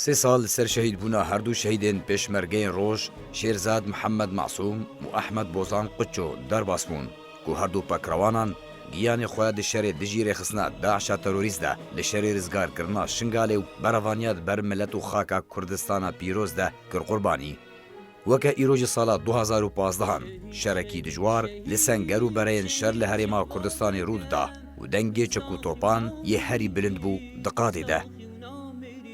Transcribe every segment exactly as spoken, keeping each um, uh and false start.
Sê sal li ser şehîdbûna her du şehîdên Pêşmergeyên Roj, Şêrzad Mihemed Masûm û Ehmed Bozan Qiço derbas bûn, ku her du pekrewanan giyanê xwe di şerê dijî rêxistina DAIŞa terorîst de, li şerê rizgarkirina Şingalê û berevaniya di ber milet û xaka Kurdistana pîroz de kir qurbanî. Weke îro ji sala du hazar û pazdeh an şerekî dijwar li senger û bereyên şer li Herêma Kurdistanê rû dida û dengê çek û topan yê herî bilind bû di qadê de.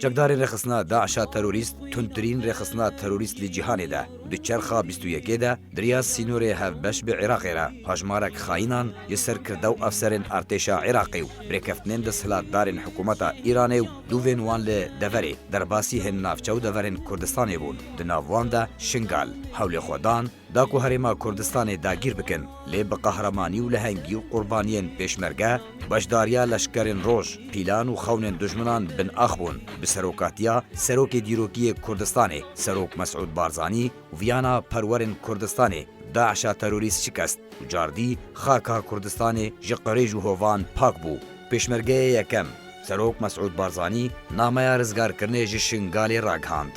Çekdarên rêxistina DAIŞa terorîst tundtirîn rêxistina terorîst li cîhanê de û di çerxa bîst û yekê de di riya sînorê hevbeş bi Iraqê re hejmarek xayînan ji serkirde û efserên artêşa Iraqê û birêkeftinên desthilatdarên hikûmeta Îranê û dûvên wan li deverê derbasî hin navçe û deverên Kurdistanê bûn. Di nav wan de Şingal. Hewlê xwe dan da ku Herêma Kurdistanê dagîr bikin, lê bi qehremanî û lehengî û qurbaniyên Pêşmerge, beşdariya leşkerên Roj, pîlan û xewnên dijminan bin ax bûn, bi serokatiya Serokê Dîrokî yê Kurdistanê, Serok Mesûd Barzanî û viyana perwerên Kurdistanê, DAIŞa terorîst şikest û cardî xaka Kurdistanê ji qirêj û hovan pak bû. Pêşmergeyê yekem, Serok Mesûd Barzanî, nameya rizgarkirinê ji Şingalê ragihand.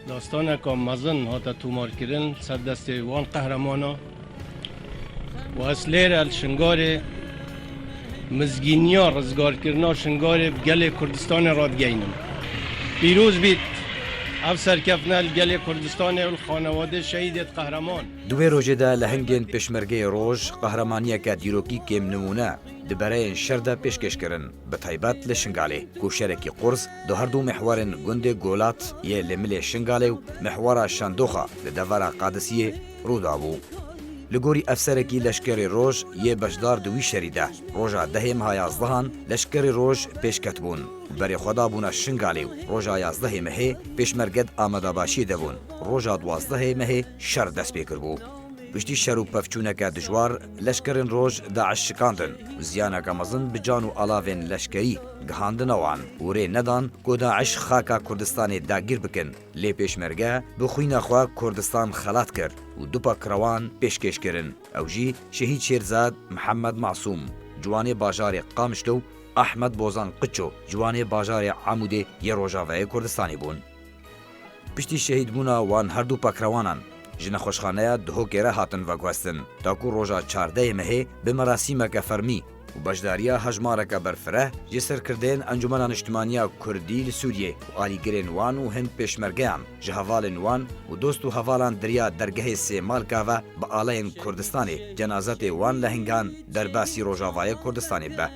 Dastaneka mezin hate tomarkirin ser destê wan qehremanê û ez lêre li Şingalê mizgîniya rizgarkirina Şingalê bi gelê Kurdistanê radigeynim. Pîroz bît ev serkeftina li gelê Kurdistanê û li xanewadê şehîdêt qehreman. Di wê rojê de lehengên Pêşmergeyê Roj qehremaniyeke dîrokî kêmnimûne di bereyên şer de pêşkêş kirin, bi taybet li Şingalê, ku şerekî qurs di her du mihwerên gundê Golat yê li milê Şingalê û mihwera Şendoxa li devera Qadisiyê rû dabû. Li gorî efserekî leşkerê Roj yê beşdar di wî şerî de, roja dehê meha yazdehan leşkerê Roj pêşket bûn û berê xwe dabûne Şingalê û roja yazdehê mehê Pêşmerge di amadebaşiyê de bûn. Roja duwazdehê mehê şer dest pê kiribû. Piştî şer û pevçûneke dijwar, leşkerên Roj DAIŞ şikandin û ziyaneke mezin bi can û alavên leşkerî gihandine wan û rê nedan ku DAIŞ xaka Kurdistanê dagîr bikin. Lê Pêşmerge bi xwîna xwe Kurdistan xelat kir û du pakrewan pêşkêş kirin. Ew jî Şehîd Şêrzad Mihemed Masûm, ciwanê bajarê Qamişlo û Ehmed Bozan Qiço, ciwanê bajarê Amûdê yê Rojavayê Kurdistanê bûn. Piştî şehîdbûna wan her du pakrewanan, ji nexweşxaneya Duhokê re hatin veguhestin, ta ku roja çardehê mehê bi merasîmeke fermî û beşdariya hejmareke berfireh ji serkirdeyên Encûmena Niştimaniya Kurdî li Sûriyê û alîgirên wan û hin pêşmergeyan ji hevalên wan û dost û hevalan di riya dergehê Sêmalka ve bi aleyên Kurdistanê cenazetê wan lehingan derbasî Rojavayê Kurdistanê bibe.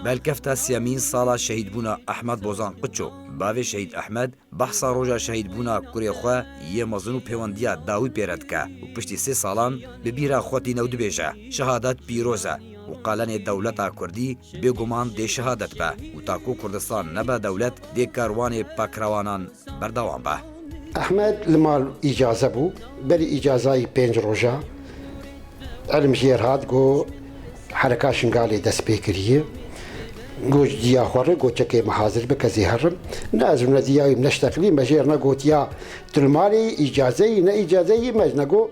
Belkefta siyemîn sala şehîdbûna Ehmed Bozan Qiço, bavê Şehîd Ehmed, behsa roja şehîdbûna kurê xwe yê mezin û pêwendiya dawî pê re dike û piştî sê salan bi bîra xwe tîne û dibêje, Şehadet pîroz e û qalenê dewleta kurdî bêguman dê şehadet be û ta ku Kurdistan nebe dewlet, dê karwanê pakrewanan berdewam be. Ehmed li mal îcaze bû. Berî îcazayî pênc roja, Elim jêr hat, got, hereka Şingalê dest pê kiriye. Got, ji diya xwe re, got, çekê me hazir bike, ez ê herim. Ne ez û ne diya wî, ne ji teqlî me jêr negot ya tu li malê yî, îcaze yî, ne îcaze yî, me ji negot,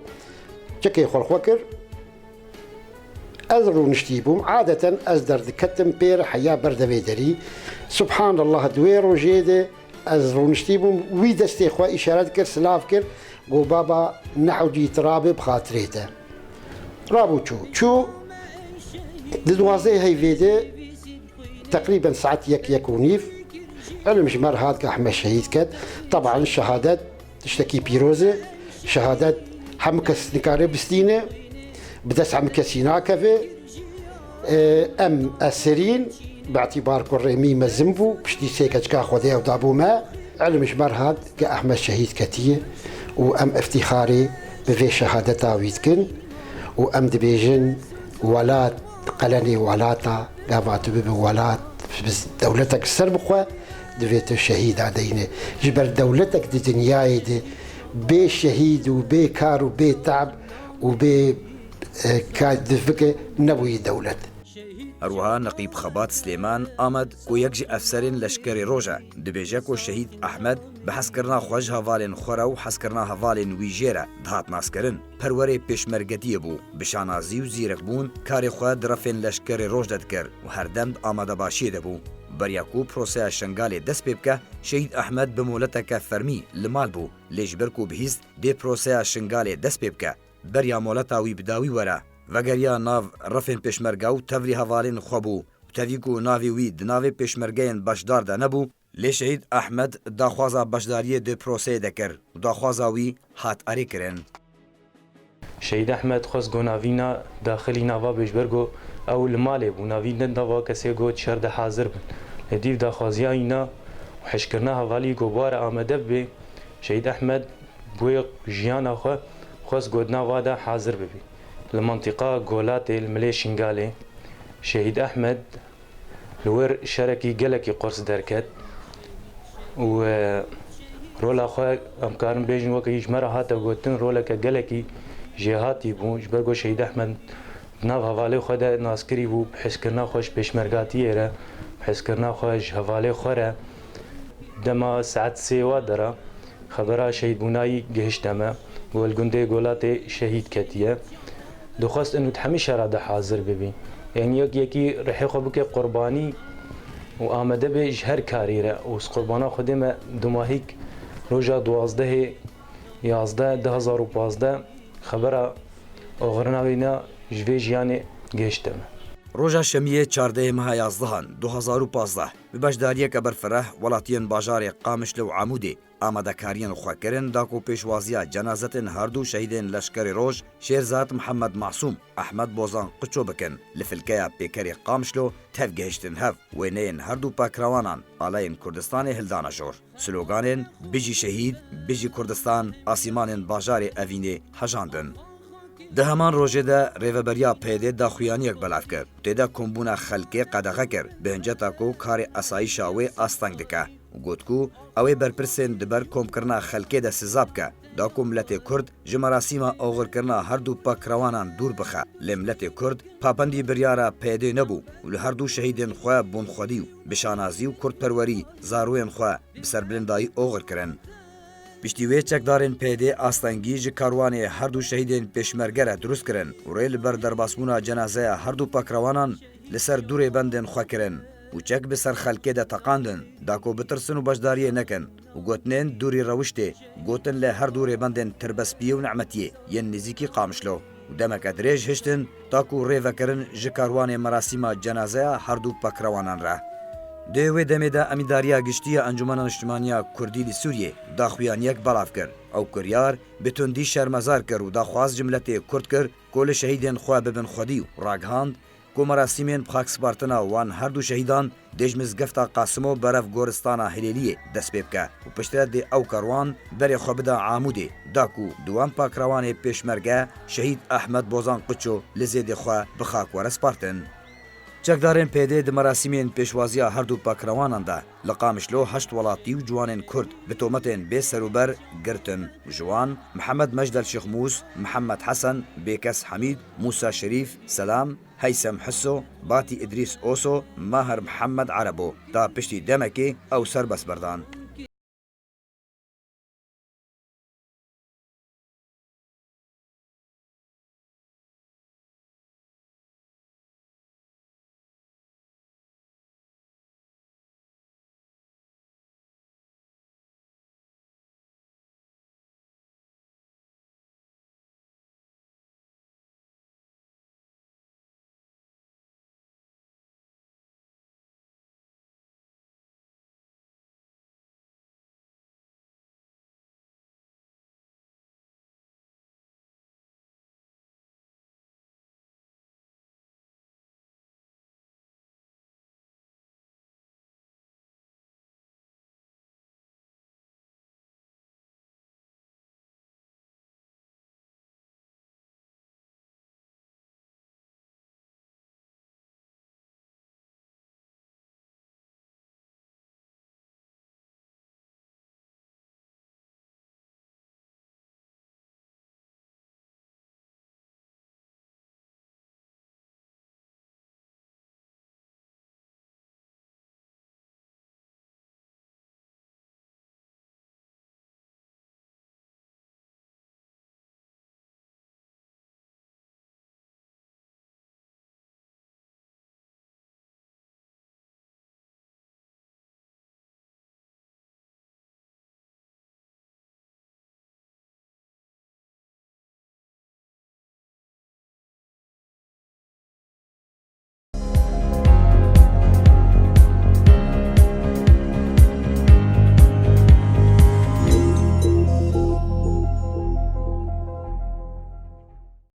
çekê xwe li xwe kir. Ez rûniştî bûm. Adeten ez derdiketim pê re heya ber devê derî. Subhanallah, di wê rojê de ez rûniştî bûm. Wî destê xwe îşaret kir, silav kir. Got, "Baba, nehewcî tirabe bi xatirê te." Rabû çû. Çû di duwazdehê heyvê de teqrîben saet yek, yek û nîv, ilim ji me re hat, ke Ehmed şehîd ket. Teban şehadet tiştekî pîroz e. Şehadet hemû kes nikare bistîne, bi dest hemû kesî nakeve. E, em eserîn, bi îtîbar ku rêmî mezin bû, piştî sê keçika Xwedê ew dabû me. Ilim ji me re hat, ke Ehmed şehîd ketiye û em îftîxarê bi vê şehadeta wî dikin û em dibêjin, welat, qalenê welata, gava tu bibe welat, bi dewletek ser bixwe, divê tu şehîda deyne. Ji ber dewletek di dinyayê de bê şehîd û bê kar û bê te'b û bê, e, ka divike nebûyî dewlet. Her wiha Neqîb Xebat Silêman Amed, ku yek ji efserên leşkerê Roj e, dibêje ku Şehîd Ehmed bi hezkirina xwe ji hevalên xwe re û hezkirina hevalên wî jê re dihat naskirin, perwerê pêşmergetiyê bû, bi şanazî û zîrekbûn karê xwe di refên leşkerê Roj de dikir û herdem di amadebaşiyê de bû. Beriya ku proseya Şingalê dest pê bike, Şehîd Ehmed bi moleteke fermî li mal bû, lê ji ber ku bihîst dê proseya Şingalê dest pê bike, beriya moleta wî bi dawî were, vegeriya nav refên pêşmerge û tevlî hevalên xwe bû û tevî ku navê wî di navê pêşmergeyên beşdar de nebû, lê Şehîd Ehmed daxwaza beşdariyê di proseyê de kir û daxwaza wî hat erêkirin. Şehîd Ehmed xwest ku navîna daxilî nava bê, ji ber ku ew li malê bû, navîn di nava kesê got şer de hazir bin. Li dîv daxwaziya wîna û hişkirina hevalî ku bi ware amade bibe, Şehîd Ehmed bi wê jiyana xwe xwest ku di nava de hazir bibe. Li mentiqa Golatê, li milê Şingalê, Şehîd Ehmed li wir şerekî gelekî qurs derket û, e, rola xwe, em karin bêjin, wekî ji me re hate gotin, roleke gelekî jêhatî bû, ji ber ku Şehîd Ehmed di nav hevalê xwe de naskirî bû, bi hezkirina xwe ji pêşmergatiyê re, bi hezkirina xwe ji hevalê xwe re, dema saet sê wa dera, xebera şehîdbûna yî gihişte me, ku li gundê Golatê şehîd ketiye. Dixwest û di hemî şera de hazir bibî. Yanî yek yekî rihê xwe bike qurbanî û amade be ji her karî re. Û qurbana Xwedê me dumahîk roja duwazdehê yazdeh du hezar û pazdeh xebera oxirina wîna ji vê jiyanê gihişte me. Roja şemiyê çardehê meha yazdehan du hezar û pazdeh bi beşdariyeke berfireh welatiyên bajarê Qamişlo û Amûdê amadekariyên xwe kirin da ku pêşwaziya cenazetên her du şehîdên Leşkerê Roj Şêrzad Mihemed Masûm, Ehmed Bozan Qiço bikin. Li filkeya pêkerê Qamişlo tev gihiştin hev, wêneyên her du pakrewanan alayên Kurdistanê hildane jor. Sloganên "Bijî şehîd, bijî Kurdistan" asîmanên bajarê Evînê hejandin. Di heman rojê de rêveberiya P Y D'ê daxuyaniyek belav kir. Tê de kombûna xelkê qedexe kir, bi hinceta ku karê esayîşa wê asteng dike û got ku ew ê berpirsên di ber komkirina xelkê de siza bike, da ku miletê Kurd ji merasîma oxirkirina her du pakrewanan dûr bixe. Lê miletê Kurd papendî biryara P Y D'ê nebû û li her du şehîdên xwe bûn xwedî û bi şanazî û kurdperwerî zaroyên xwe bi serbilindayî oxir kirin. Piştî wê çekdarên P Y D'ê astengî ji karwanê her du şehîdên pêşmerge re dirust kirin û rê li ber derbasbûna cenazeya her du pakrewanan li ser du rêbendên xwe kirin û çek bi ser xelkê de teqandin, da ku bitirsin û beşdariyê nekin û gotinên dûrî rewiştê gotin li her du rêbendên Tirbespiyê û Nimetiyê yên nêzîkî Qamişlo û demeke dirêj hiştin, ta ku rê vekirin ji karwanê merasîma cenazeya her du pakrewanan re. Di wê demê de Emîndariya Giştî ya Encûmena Niştimanî ya Kurdî li Sûriyê daxuyaniyek belav kir. Ew kiryar bi tundî şermezar kir û daxwaz ji miletê Kurd kir ku li şehîdên xwe bibin xwedî û ragihand ku merasîmên bi xakspartina wan her du şehîdan dê ji Mizgefta Qasimo berev goristana Hilêliyê dest pê bike û piştre dê ew karwan berê xwe bida Amûdê, da ku di wan pakrewanê pêşmerge şehîd Ehmed Bozan Qiço li zêdê xwe bi xak were spartin. Çekdarên P Y D'ê di merasîmên pêşwaziya her du pakrewanan de li Qamişlo heşt welatî û ciwanên Kurd bi tometên bê serûber girtin û ji wan Mihemed Mejdel Şêxmûs, Mihemed Hesen, Bêkes Hemîd, Mûsa Şerîf, Selam, Heysem Hiso, Batî Idrîs Oso, Mahir Mihemed Erebo, da piştî demekê ew serbest berdan.